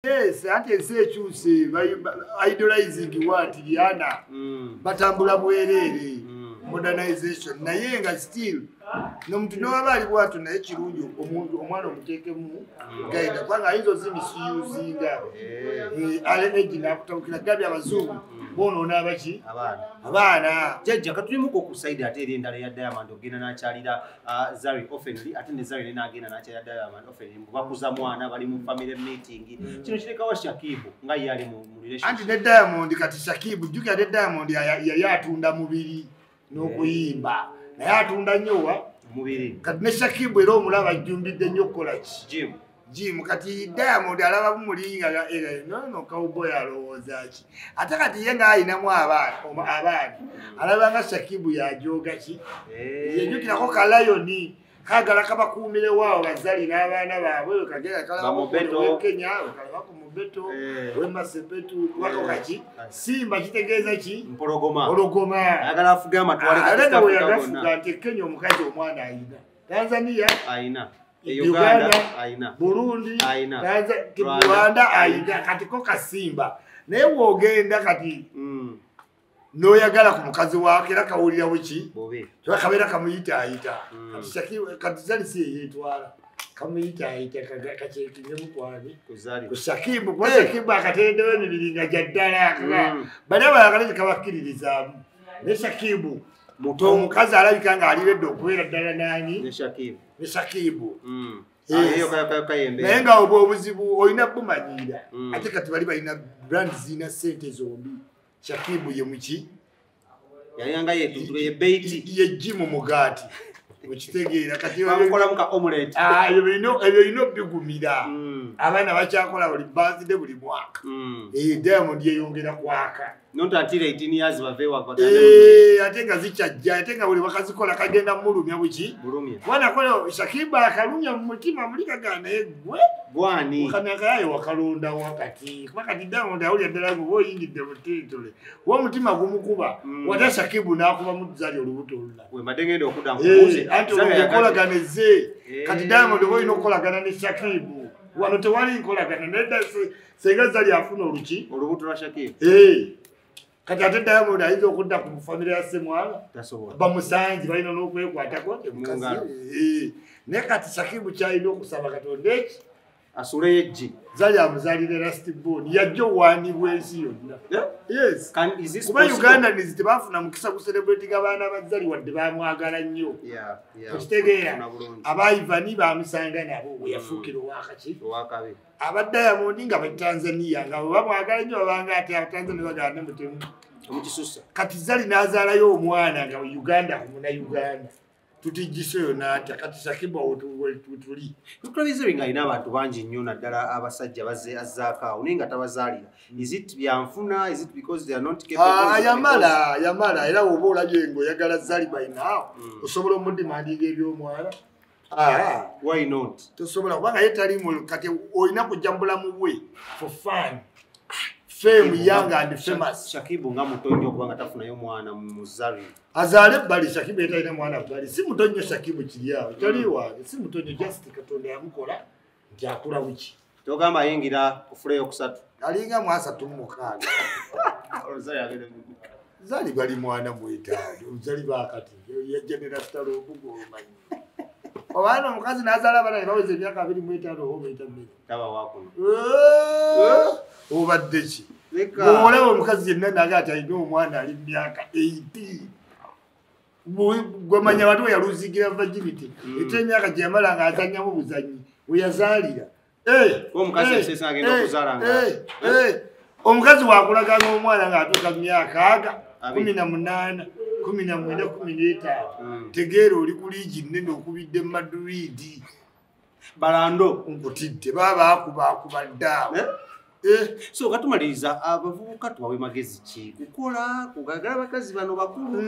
Yes, ate ensi ekyuse, idolizing what Rihanna, batambula bwereere, modernization, naye nga still n'omuntu n'owaba ali bw'atyo, naye kirungi omuntu omwana omuteekemu guide, kubanga ayinza ozimisuusinga ale egi n'akutabukira. Gabye abazungu boonoona abaki? Abaana. Abaana. Jjajja, katulimuko ku side ate eri endala ya Diamond ogenda n'akyalira Zari oftenly, ate ne Zari n'agenda n'akyalira Diamond oftenly, mbu bakuza mwana, bali mu family meeting. Kino kirekawa Shakibu nga ye ali mu Anti relationship? Ne Diamond kati, Shakibu, jjukira ne Diamond yali atunda mubiri n'okuyimba, naye atunda nnyo wa? Omubiri. Kati ne Shakibu era omulaba ajjumbidde nnyo okukola ki? Gym. Gym. Kati Diamond alaba bumulinga nono cowboy, alowooza ki? Ate kati ye ng'ayinamu abaana, alaba nga Shakibu yajooga ki? Yejjukirako kalayoni kagala kabakuumirewo awo bazali n'abaana baabwe kagenda. Bamubeto. Kenya kalabako mubeto wemasepetu kubako kaki simba kitegeeza ki? Mpologoma. Ologoma. Ayagala afuge amatwale. Ate nga bwe yagafuga gonna. Nti Kenya omukazi omwana ayina, Tanzania Ayina. E Uganda, Uganda ayina. Burundi, Ayina. Rwanda. Rwanda ayina. Kati ko kasimba, naye bw'ogenda kati n'oyagala ku mukazi waako, era kawulira buki? Bubi. Kiba kabeera kamuyitaayita. Kati kati Zali si yeyeetwala, kamuyitaayita kakyekinyemu kwani? Ku Zari. Ku Shakibu, kuba Shakibu akatendewo emibiri nga gya ddala. Bali abalala tekabakkiririzaamu, naye Shakibu muto. Omukazi alabika ng'aliredde okubeera ddala nani? Ne Shakibu. Ne Shakibu. Yes. Eyo kayokayoka yembeera. Naye nga obwo obuzibu olina bumanyiira. Ate kati bali balina brand, zirina sente zombi. Shakibu ye muki? Yayanga yetuntule ye beiti. Ye gym mugaati, okitegeera kati? Bamukolamu ka omelette. Ah, ebyo olina obigumira. Abaana bakyakola buli birthday, buli mwaka. Diamond yeyongera kwaka. Not until 18 years bave waka. Ate nga zikyajja, ate nga buli bakazikola kagenda mulumya buki? Bulumya. Wanakola Shakiba akalumya mu mutima muli kagana, naye gwe Gwani. Kanakayayo wakalonda wakati, kuba kati Diamond awulira ddala nga oba oyingidde mu territory wa omutima gumukuba. Wata Shakibu n'akuba muzali olubuto olulala. We mbadde ngenda okudda nkubuuze. Anti Zari enkolagana ezze. Kati Diamond oba olina okukolagana ne Shakibu, wano tewali nkolagana nedda. Senga Zali afuna oluki? Olubuto lwa Shakibu. Kati ate Diamond ayinza okudda ku famire ya Semwanga? Tasobola. Bamusangi balina n'okwekwatako Mu ngalo. Naye kati Shakibu kyalina okusaba Katonda eki? Asuleyo eggi. Zali amuzaalire last born, yajja owaanibwa ensi yonna. Yes. Is this Kuba possible? Ugandans tebafuna mukisa kucelebratinga abaana ba Zali, wadde bamwagala nnyo. Okitegeera? Kufuna bulungi. Aba Ivani bamusanga nabo we yafuukira owakaki? Owakabi. Aba Diamond nga Batanzania nga bwe bamwagala nnyo, babanga ate Abatanzania baganda mutemu. Omukisusa. Kati Zali n'azaalayo omwana nga Uganda ku muna Uganda tutijjiseyo n'atya? Kati Shakibu awo tuli. Tutulabizeri nga alina abantu bangi nnyo, naddala abasajja bazze azzaako awo, naye nga tabazaalira. Is it byanfuna? Is it because they are not capable? Ah, Is it yamala yamala, era woba olabye ng'oyagala Zali by now, osobola omudemandinga ebyomwana. Ah, Why not? Tosobola, kubanga ye talimu. Kati olina kujja mu bulamu bwe for fun, fame, young and famous. Shakibu nga muto nnyo okuba nga tafunayo mwana mu Zari. Azaale ebbali. Shakibu yetalina mwana bbali, si muto nnyo. Shakibu kiri awo tali wange, si muto nnyo, just Katonda yamukola nti akula buki. Togamba ayingira ku floor yokusatu. Alinga mu 36. Olwo Zari agenda Zali bali mwana 15, zali bakati yagenera sitala obugo. Omanyi obaana omukazi n'azaala abaana ne baweza emyaka 25 oba oyita mmere? Taba wakuno. Obadde ki? Leka. Bw'olaba omukazi yenna naga ati alina omwana ali mu myaka 18, gwemanya wati we yaluzingira virginity, ete emyaka gye yamala ng'azannyamu buzannyi we yazaalira. Omukazi yaseesa agenda okuzaala Omukazi wakulagana omwana ng'atuuka mu myaka aga 20. 18, 19, 15, tegeera oli ku liigi nnene, okubidde mu Madrid. Balando. Nkutidde baba akuba ddaawo. Eh? So katumaliriza, abavubuka tubawe magezi ki? Kukola, kugagala abakazi bano bakulu?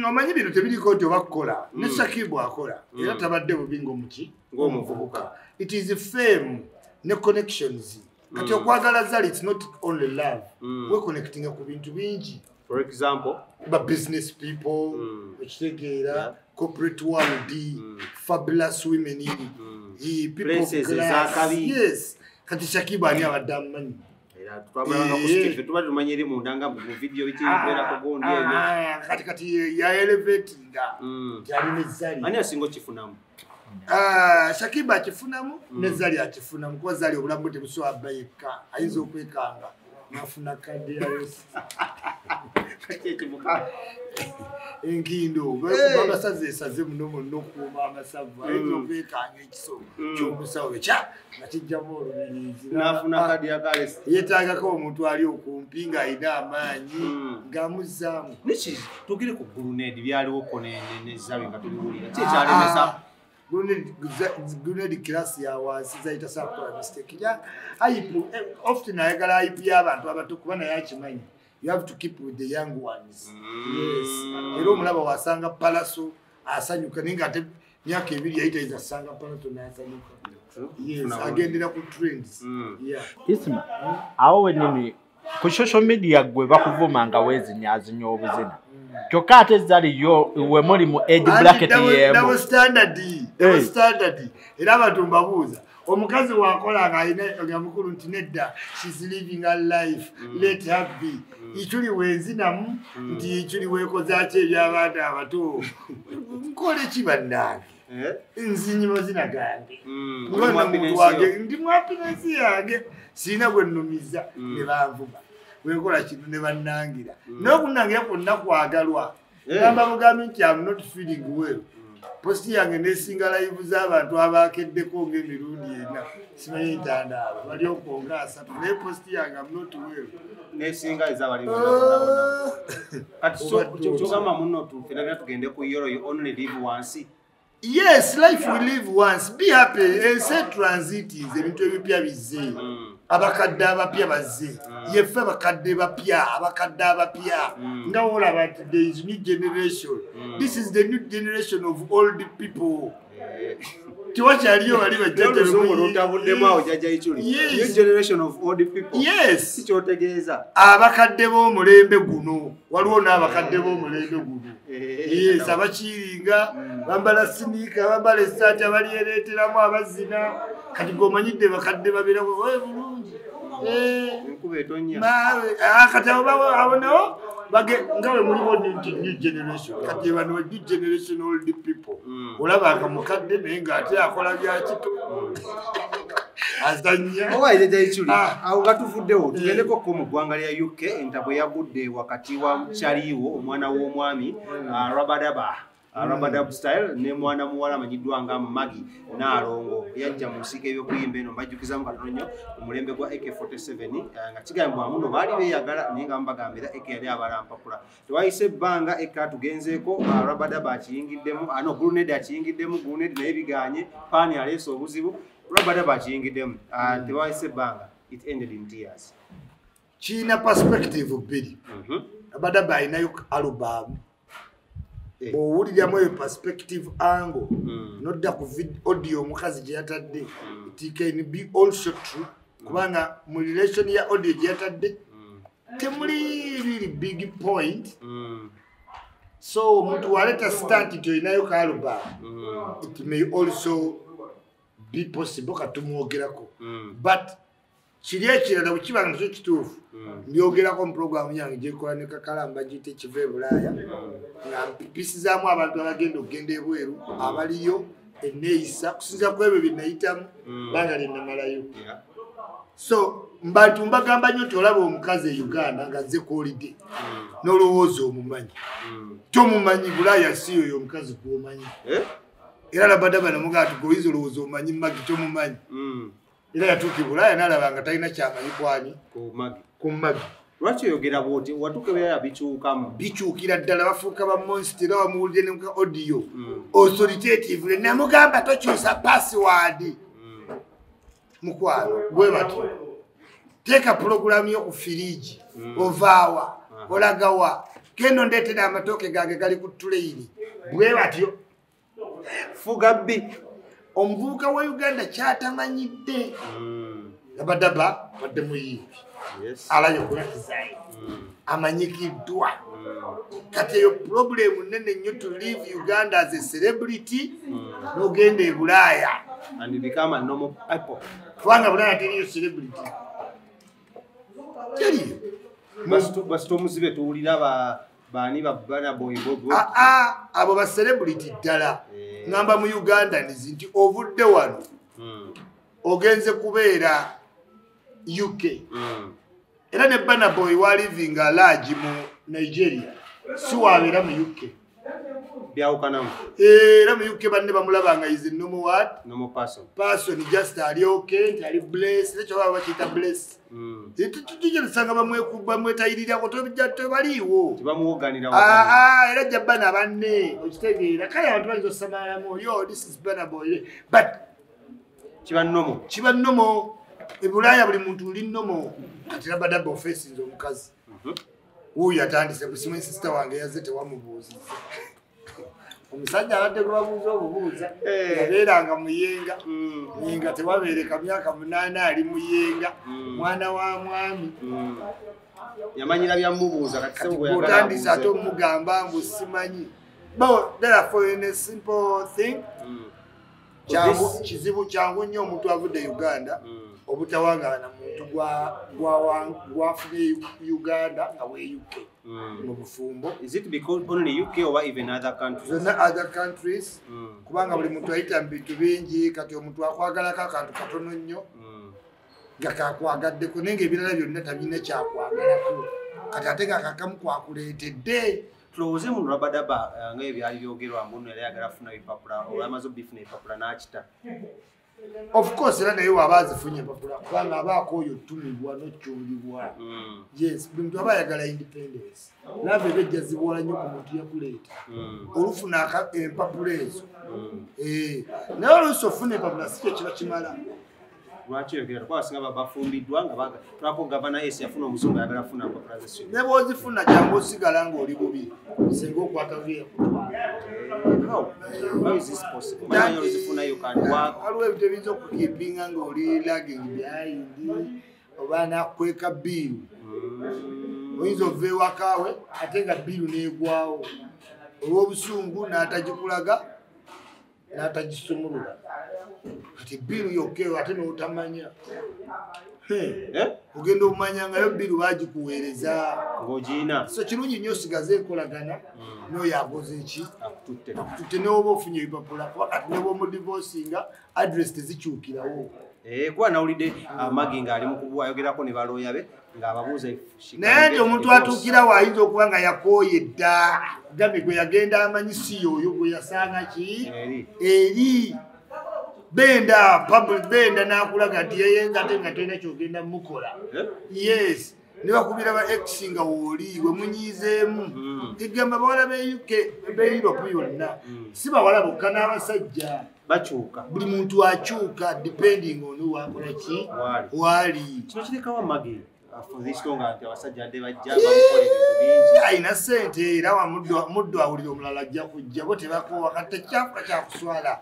Omanyi bino tebiriko nti oba kukola ne Shakibu akola era tabadde bubi ng'omuki? Ng'omuvubuka. It is fame ne connections. Kati okwagala Zali, it's not only love. Weconnectinga ku bintu bingi. For example? Ba business people, okitegeera? Corporate world, fabulous women, people of Places class. ez'akabi. Yes. Kati Shakibu ani abadde amumanyi? Kati kati ya elevatinga nti ali ne Zari. Ani asinga okifunamu? Shakibu akifunamu ne Zari akifunamu, kuba Zari obulamu bwe tebusobola bba yekka, ayinza okwekanga n'afuna kadi ya enkindo basaze esaze muno muno okukuuma amasavu, ayinza okwekanga ekiso ky'omusawo kya nga kijjamu olubirizi n'afuna kadi ya kalesi. Yeetaagako omuntu ali okumpi ng'alina amaanyi ng'amuzzaamu. Niki tugire ku Grenade byaliwoko ne Zari nga tubiwulira, ki ekyalemesa Grenade? Class ya wansi zayita sakukola mistake ya hype. Often ayagala hype y'abantu abato kuba naye akimanyi you have to keep with the young ones. Yes, era omulaba wasanga Palaso asanyuka, naye nga ate myaka 2 yayita asanga Palaso n'asanyuka. Yes, agendera ku trends. Yeah. Isma, awo wennyini ku social media gwe bakuvuma nga weezinyazinya obuzina, kyokka ate Zari yo we muli mu age bracket yemu. Double standard, double standard. Era abantu mbabuuza, omukazi wakola nga alina nga mukulu nti nedda, she's living her life, let her be. Ichuli wenzinamu nti ichuli weekozaaki eby'abaana abato, nkole ki bannange? Nzinyi mazina gange, muntu wange, ndi mu happiness yange, sirina gwe nnumiza ne banvuma, wekola kino ne bannangira, n'okunnangira kwonna kwagalwa. Gamba mugambi nti I'm not feeling well, post yange nesinga live z'abantu abakeddeko ng'emirundi 4, simanyi ntandaalo bali okwonga 3, naye post yange I'm not well nesinga ez'abali. Kati kyogamba muno ffenna tugende ku yoro, you only live once. Yes, life we live once. Be happy. Ensi transities, ebintu ebipya bizze. Abakadde abapya bazze. Yeffe abakadde bapya, abakadde abapya. Nga olaba nti there is new generation. This is the new generation of old people. Tewakyaliyo bali bajjajja. Oluzungu lutabuddemu awo jjajja Ichuli. New generation of old people. Yes. Si kyotegeeza. Abakadde b'omulembe guno. Waliwo n'abakadde b'omulembe guno. Yes, abakiringa, bambala sinika, bambala essaati, abalyereeteramu abazina. Kati gw'omanyidde bakadde babeera bulungi. Enkuba etonnya. Kati abo nabo nga bwe muliwo new generation. Kati bano new generation old people. Olaba nga mukadde naye ng'ate akola bya kito. Azannya. Owa jjajja Ichuli, awo nga tuvuddewo tugendeko ko mu ggwanga lya UK, entabwe yagudde wakati wa Kyaliwo omwana w'omwami Rabadaba, Rabadab style, ne mwana muwala amanyiddwa nga Maggie Naalongo. Yajja mu nsiko eby'okuyimba eno, mbajjukizamu katono nnyo omulembe gwa AK47, nga kigambibwa muno baali beeyagala naye nga mubagambira AK yali abala mpapula. Tewayise ebbanga AK atugenzeeko, Rabadaba akiyingiddemu, no Grenade akiyingiddemu, Grenade naye biganye, Paani aleese obuzibu, Rabadaba akiyingiddemu. Tewayise ebbanga, it ended in tears. Kirina perspective 2. Rabadaba alinayo album. Bw'owuliramu eyo perspective angle, nodda ku audio omukazi gye yatadde, it can be also true, kubanga mu relation ya audio gye yatadde temuli really big point. So omuntu waleeta stunt nti olinayo ka album, it may also be possible katumwogerako, but kiri ekirala bwe kiba nga nakyo kituufu, mbyogerako mu puroguramu yange gyekola ne Kakalamba giyite Kiva e Bulaaya, nga mpisizaamu abantu abagenda okugenda ebweru abaliyo enneeyisa kusinziira ku ebyo bye nayitamu bbanga lye namalayo. So mbantu mbagamba nnyo nti olaba omukazi e Uganda ng'azze ku holiday n'olowooza omumanyi, tomumanyi. Bulaaya si yoyo omukazi gw'omanyi. Era Rabadaba namugamba nti gwe oyinza olowooza omanyi Maggie, tomumanyi. Era yatuuka e Bulaaya n'alaba nga talina kyamanyi kwani ku Maggie. Lwaki oyogera bw'oti? Watuuka ebirala bikyukamu. Bikyukira ddala, bafuuka ba monster. Era wamuwulire ne mu audio authoritative, namugamba tokyusa password. Mukwano bwe batyo, teeka pulogulaamu yo ku firiji, ovaawa olagawa, genda ondeetera amatooke gange gali ku tuleyini. Bwe batyo. Fuga bbi. Omuvubuka wa Uganda kyatamanyidde, Rabadaba badde muyimbi, alaye okulakizayo. Amanyikiddwa. Kati eyo problem nene nnyo to leave Uganda as a celebrity n'ogenda e Bulaaya. And you become a normal people. Kubanga Bulaaya teriyo celebrity. Teriyo. Basito omuzibe tuwulira baani ba Burna Boy Bobo. Abo ba celebrity ddala. Ngamba mu Uganda nti ovudde wano. Ogenze kubeera UK. Era ne Burna Boy wa living a large mu Nigeria. Si wabeera mu UK. Byawukanamu. Era mu UK banne bamulabanga is a normal what? Normal person. Person just ali okay, nti ali blessed. Ekyo baba bakiyita blessed. Tujja bamwetayirirako tebaliiwo. Tebamuwoganira. Era ajja bana banne okitegeera. Kale abantu bayinza osamalamu, yo this is Burna Boy. But kiba normal. Kiba normal. E Bulaaya buli muntu oli normal. Kati Rabadaba ofeesinze omukazi. Wuuyo atandise busimu sister wange yazze tewamubuuzizza. Omusajja abadde gwe babuuza obubuuza yabeeranga Muyenga. Muyenga tewabeereka myaka 8 ali Muyenga. Mwana wa mwami. Yamanyira byamubuuza kati sebo bwe yagala. Otandise ate omugamba mbu simanyi. But therefore in a simple thing, kizibu kyangu nnyo omuntu avudde Uganda obutawangaala na muntu gwafunye Uganda nga we UK mu bufumbo. Is it because only UK or even other countries? Zonna other countries. Kubanga buli muntu ayita mu bintu bingi, kati omuntu akwagalako akantu katono nnyo nga kakwagaddeko naye ng'ebirala byonna tabirina kyakwagalako. Kati ate nga kakamu kwakuleetedde. Tulowooze mu Rabadaba nga ebyali byogerwa mbu nno yali ayagala kufuna ebipapula oba amaze obifuna ebipapula n'akita. Of course era naye waba azifunye empapula kubanga abaako oyo otumibwa n'okyulibwa. Yes, buli muntu aba ayagala independence. Love eba ejja zibuwala nnyo ku muntu yakuleeta. Olufuna empapula ezo. Naye oluusi ofuna empapula si kye kiba kimala. Lwaki oyogera? Kuba abasinga bafumbiddwa nga tulako Gavana S yafuna omuzungu ayagala kufuna empapula z'essomero. Ne bw'ozifuna jangu osigala ng'oli bubi singa okwata vyekutwala. How is this possible? Manyi ozifuna you can work. Waliwo ebintu ebiyinza okukeepinga ng'oli lagging behind oba nakweka biiru. Oyinza ova ewaka we ate nga biiru n'egwawo olw'obusungu n'atagikulaga n'atagisumulula. Kati biiru yokka ate n'otamanya. Ogenda okumanya nga yo biiru baagikuweereza. Ng'ogirina. So kirungi nnyo osigaze enkolagana n'oyo akoze eki? Akututte n'oba ofunye ebipapula kuba kati ne bw'omudivosinga address tezikyukirawo. Kuba nawulidde Maggie ng'ali mu kubu ayogerako ne balooya be ng'ababuuza naye nti omuntu atuukirawo ayinza okuba nga yakooye dda. Gambe gwe yagenda amanyi si y'oyo gwe yasanga ki? Eri. Benda public benda n'akulaga nti yeyenga ate nga tolina ky'ogenda mukola. Yes. Ne bakubira ba ex nga wooli we munyiizeemu. Egamba bawala b'e UK b'e Europe yonna si bawala bokka n'abasajja. Bakyuka. Buli muntu akyuka depending on wakola ki waali. Kino kirekawa Maggie for this long nti abasajja adde bajja bamukola ebintu bingi. Alina ssente era muddu awulira omulala ajja kujja bo tebakoowa kati tekyafuka kyakuswala.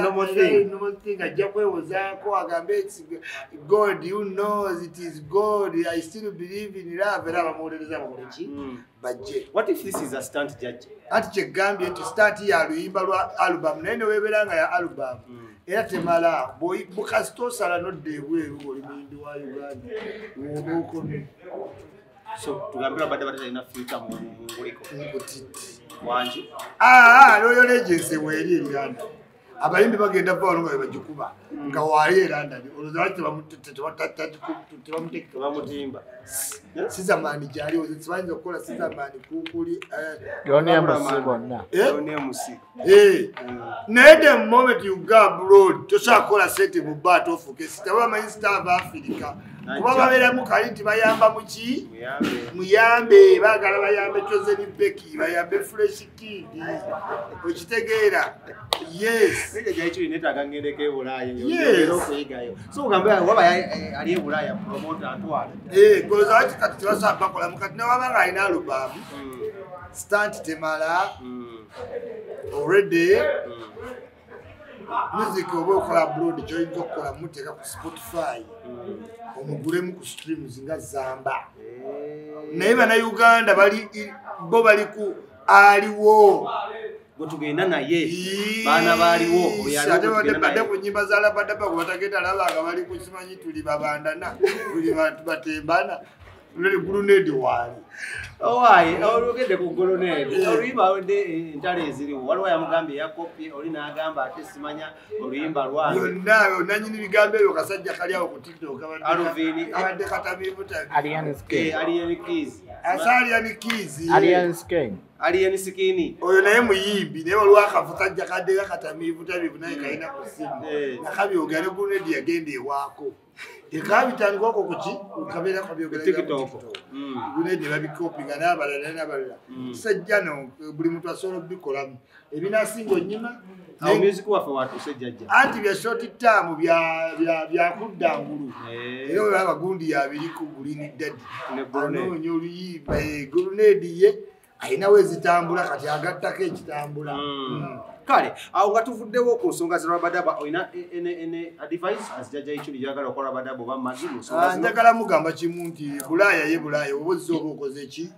Normal thing ajja kwewozaako agambe it's God who knows it is God I still believe in love era bamuwolereza bakole ki bajje. What if this is a stunt judge? Ati kyegambye nti stunt ya luyimba lwa album naye ne weebeera nga ya album era temala bukasita osala n'odda ebweru ng'oli muyimbi wa Uganda woba okomye. So tugambe Rabadaba talina future mu nguliko. Nkutiti. Wangi? Royal Agency weeri e Uganda. Abayimbi bagenda va wano nga bagikuba nga waali e London olowooza lwaki tebamutimba. Sizamaani gyali sibayinza okukola sizamaani kuukuli bonna. Naye the moment you go abroad tosobola kukola ssente mu bba ate ofuuke star. Bamanyi star aba Africa kuba babeeramu kali nti bayamba mu ki? Muyambe. Baagala bayambe Chosen Becky, bayambe Fresh Kid. Okitegeera? Yes. Neetaaga ngendeko e Bulaaya nyongere okuyigayo. So ogambe waba ali e Bulaaya promoter atwala. Golooza lwaki kati tebasobola bakolamu kati ne waba ng'alina album stunt temala already music oba okola abroad ky'oyinza okukola muteeka ku Spotify omugulemu ku streams nga Zamba. Naye bannayuganda bali bo bali ku aliwo gwe tugenda naye baana baaliwo ate badde ku nnyimba za Rabadaba gwe batagenda laba nga bali ku simanyi tuli babandana tuli bantu batembana Grenade waali. Owaaye olugedde ku Grenade oluyimba oludde entalo eziriwo waliwo yamugambye yakopye oli n'agamba ate simanya oluyimba lwange yonna nanyini bigambo ebyo kasajja kali awo ku TikTok Alvin abadde katamiivu Alien Skin Alien Keys Alien Keys Alien Skin Alien Skin oyo naye muyimbi naye waliwo akafusajja kadde katamiivu tabiivu naye kalina ku ssimu nakabyogera ne Grenade yagenda ewaako tekabitandikako kuki kabeera kabyogera TikTok Grenade babikopinga n'abalala sajja no buli muntu asobola obikolamu ebinasinga onyima awo music waffe watuuse jjajja anti bya short term bya kudda ngulu era olaba gundi yabiriko Green Daddy anoonya oluyimba Grenade ye ayinawo ezitambula kati agattako ekitambula. Kale awo nga tuvuddewo ku nsonga za Rabadaba olina ene advice as jjajja Ichuli gyagala okola Rabadaba oba Maggie mu nsonga zino? Njagala mugamba kimu nti Bulaaya ye Bulaaya oba ozze oba okoze ki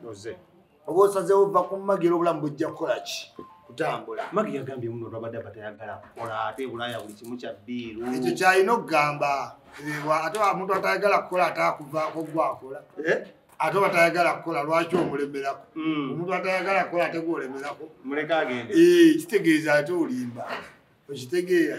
oba osazeewo ova ku Maggie obulamu bujja kukola ki kutambula. Maggie yagambye muno Rabadaba tayagala kukola ate Bulaaya buli kimu kya bbiiru. Ekyo kyalina okugamba ate omuntu atayagala kukola ate akuvaako gwakola. Ate batayagala kukola lwaki omulemerako? Omuntu atayagala kukola ate gwolemerako muleke agende. Kitegeeza ate olimba okitegeera.